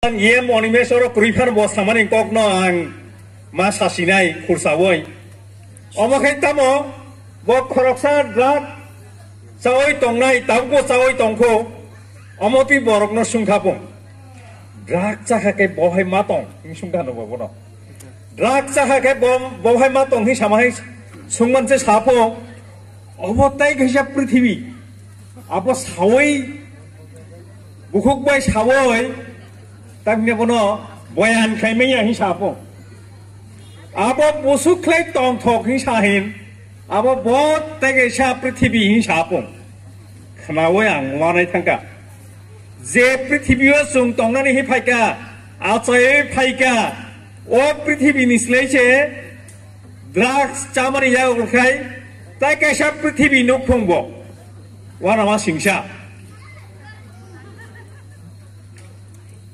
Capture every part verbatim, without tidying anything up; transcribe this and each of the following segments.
Ang E M Animeshwar kwrwi phano bo samani kokno ang ma sasinai khursaui. Omo khe tamo bo khoroksa drug chaui tongnai, tabukbo chaui tongkho, omo twi borokno sungkha pung. Drug chakha khe bo hai ma tong, hing sungkha no bo bono. Drug chakha khe bo, bo hai ma tong hing sama hai sungman se sapho. Obo tai kaisa prithibi. Abo saui, bukhuk bai saui, tamni bono boyan khlai manya hing sapho. Abo busuk khlai tongthok hing sahin. Abo bo tai kaisa prithibi hing sapho. Khnaui ang wanai thangkha. Je prithibio chwng tongnani hi phaikha, achaiwi phaikha, o prithibini slai se drugs chamani yago khai, tai kaisa prithibi nukphung bo. Wanama singsa.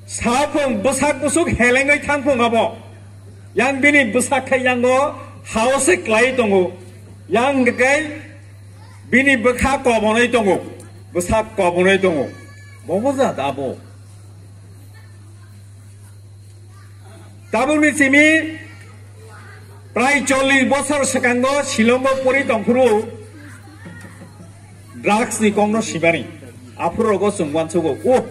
Saphung bwsak bwsuk helengwi thangphung abo. Yang bini bwsak khai yango hao se klai tongo. Yang kai bini bwkha kobonoi tongo. Bwsak kobonoi tongo. Bobo jat abo. Tabukni simi prai chollish bosor swkango Shillongo pori tongphuru drugs ni kokno sibani. Aphuru rogo chwng uansugo. Uh,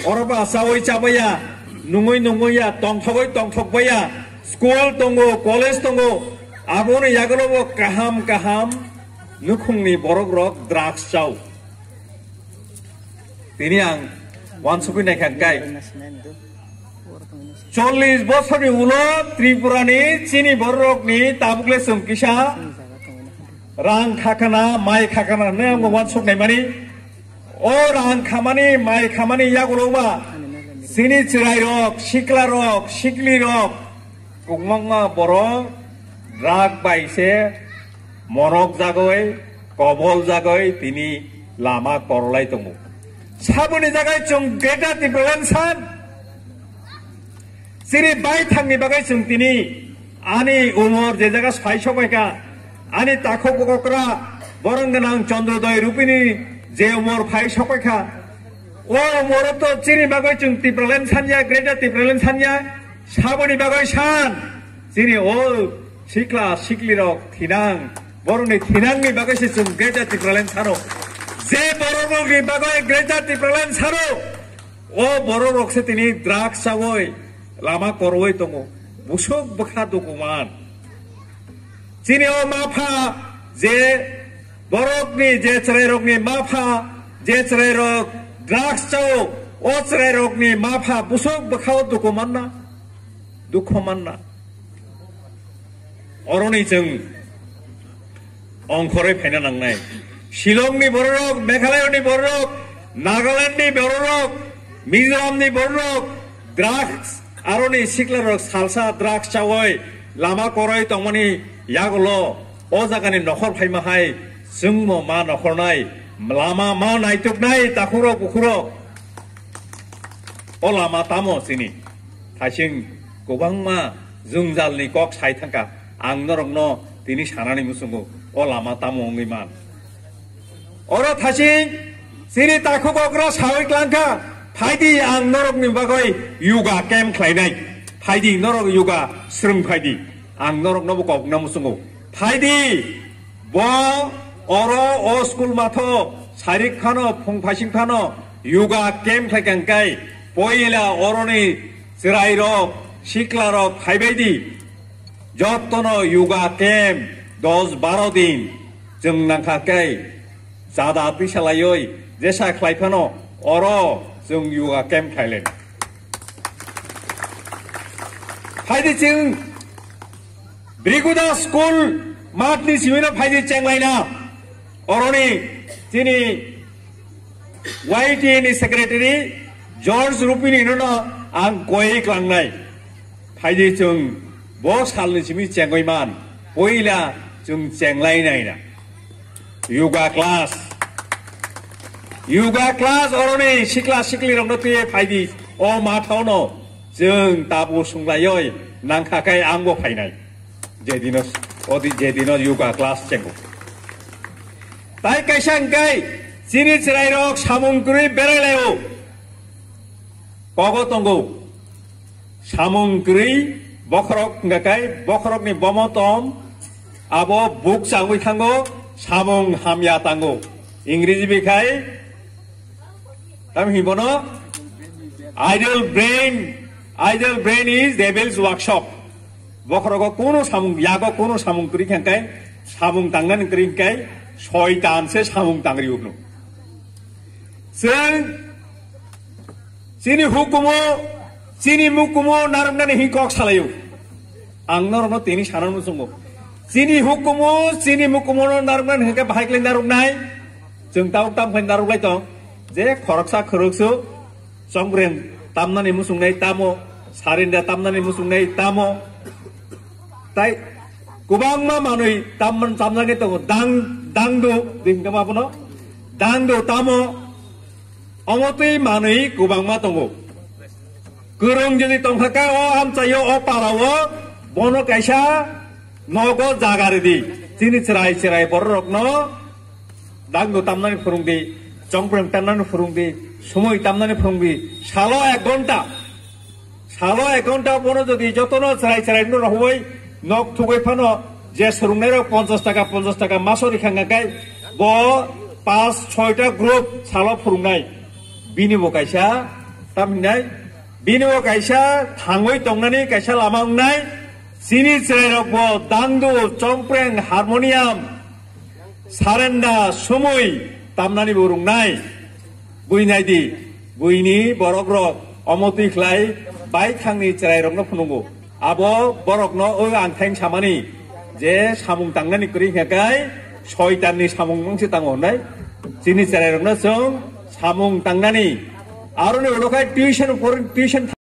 oro ba chaui chabaya, nungui nungui ya, tongthogoi tongthok baya, school tongo, college tongo, aboni yagulo bo kaham kaham nukhungni borok rok drugs chao. Tini ang uansugui naikha kai. Chollish bosorni ulo Tripurani chini bororokni tabukle chwng kisa rang khakana, mai khakana hwnwi ang uansuk naimani. O rang khamani, mai khamani yagulo ba chini chwrairok, siklarok, siklirok, kwbangma borok drug bai se morok jagoi, kobol jagoi tini lama korolai tongo. Saboni jagai chwng Greater Tipraland san, chini baithangni bagwi chwng tini ani umor je jaga sai sokbaikha, ani takhuk okra borong gwnang Chandrodoi Rupini je umor phai sokbaikha, o umoro to chini bagwi chwng Tipraland sanya, Greater Tipraland sanya, saboni bagwi san, chini o sikla siklirok thinang, borokni thinangni bagwi se chwng Greater Tipraland sano. Je bororokni bagwi Greater Tipraland sano, o bororok se tini drugs chaui lama koroi tongo. Busuk bwkha dukuman. Chini o mapha je borokni je chwrairokni mapha, je chwrairok drugs chao, o chwrairokni mapha busuk bwkhao dukumanna, dukho manna. Oroni chwng ongkhorwi phaina nangnai. Shillongni bororok, Meghalayani bororok, Nagalandni bororok, Mizoramni bororok drugs, aroni siklarok salsa drugs chaui lama koroi tongmani yagulo o jagani nokhor phaima hai chwngmo ma nokhornai, lama ma naituknai takhukrok bukhurok. O lama tamo chini? Thaising kwbangma jwngjalni kok sai thangkha. Ang norokno tini sanani muchungo o lama tamo wngwi man. Oro thaising chini takhuk okra saui klangkha, "Phaidi ang norokni bagwi yoga camp khlainai. Phaidi norok yoga swrwng phaidi." Ang norokno bo kokna muchungo. Phaidi, bo oro o school matho sarik phano, phung phaising phano yoga camp khlai kang kai. Poila oroni chwrairok, siklarok phaibai di. Jottono yoga camp dos baro din chwng nangkha kai. Chada twi salaioi jesa khlai phano oro chwng yoga camp khlai lai. Phaidi chwng Briguda school matni simino phaidi chenglaina. Oroni chini Y T A ni secretary George Rupini nono ang koi klangnai. Phaidi chwng bo salni simi chengoi man. Poila chwng chenglai naina. Yoga class. Yoga class oroni sikla siklirokno twiwi phaidi. O mathaono chwng tabu sunglaioi nangkha kai angbo phainai. Jedino, odi jedino yoga class chengo. Tai kaisa hwnkhe chini chwrairok samung kwrwi berai laio. Kogo tongo, samung kwrwi bokhorok hwnkha khe bokhorokni bomo tom, abo buk changwi thango, samung hamya tango. Ingreji bai khai, tam hinwi bono, idle brain, idle brain is devil's workshop. Bokhorogo kuno samung, yago kuno samung kwrwi khe hwnkhe, samung tangnani kwrwi hwnkhe, soitan se samung tangri uno. Chwng chini hukumu, chini mukumu narwknani hin kok salaio. Ang norokno tini sana muchungo. Chini hukumu, chini mukumu no narwknani hwnkhe bahai khlai narwknai. Chwng tabuk tam khlai narwklai tong. Je khoroksa khoroksu, chongbreng tamnani muchungnai tamo, sarinda tamnani muchungnai tamo. Tai kwbangma manwi tamman tamjagwi tongo. Dang, dangdu, di hwnkhe ma bono? Dangdu tamo, omo twi manwi kwbangma tongo. Kwrwng jodi tongkha khe o amchaio, o parao, bono kaisa nogo jaga ridi. Chini chwrai chwrai bororokno dangdu tamnani phwrwngdi, chongpreng tamnani phwrwngdi, sumui tamnani phwrwngdi, salo ek ghonta. Salo ek ghonta bono jodi jotono chwrai chwrai no rohoi nok thugwi phano je swrwngnairok ponchash taka, ponchash taka maso rikha hwnkha khe bo panch choita group salo phwrwngnai. Bini bo kaisa tam hinai, bini bo kaisa thangwi tongnani kaisa lama wngnai. Chini chwrairok bo dangdu, chongpreng, harmonium, sarenda, sumui tamnani bo rwngnai. Buinai di, buini borok rok omo twi khlai bai thangni chwrai rok no phunungo. Abo borok no o ang thain samani je samung tangnani kwrwi hwnkha khe soitan ni samung mungsi tango hwnwi. Chini chwrai rok no chwng samung tangnani. Aroni ulo khai tuition por-, tuition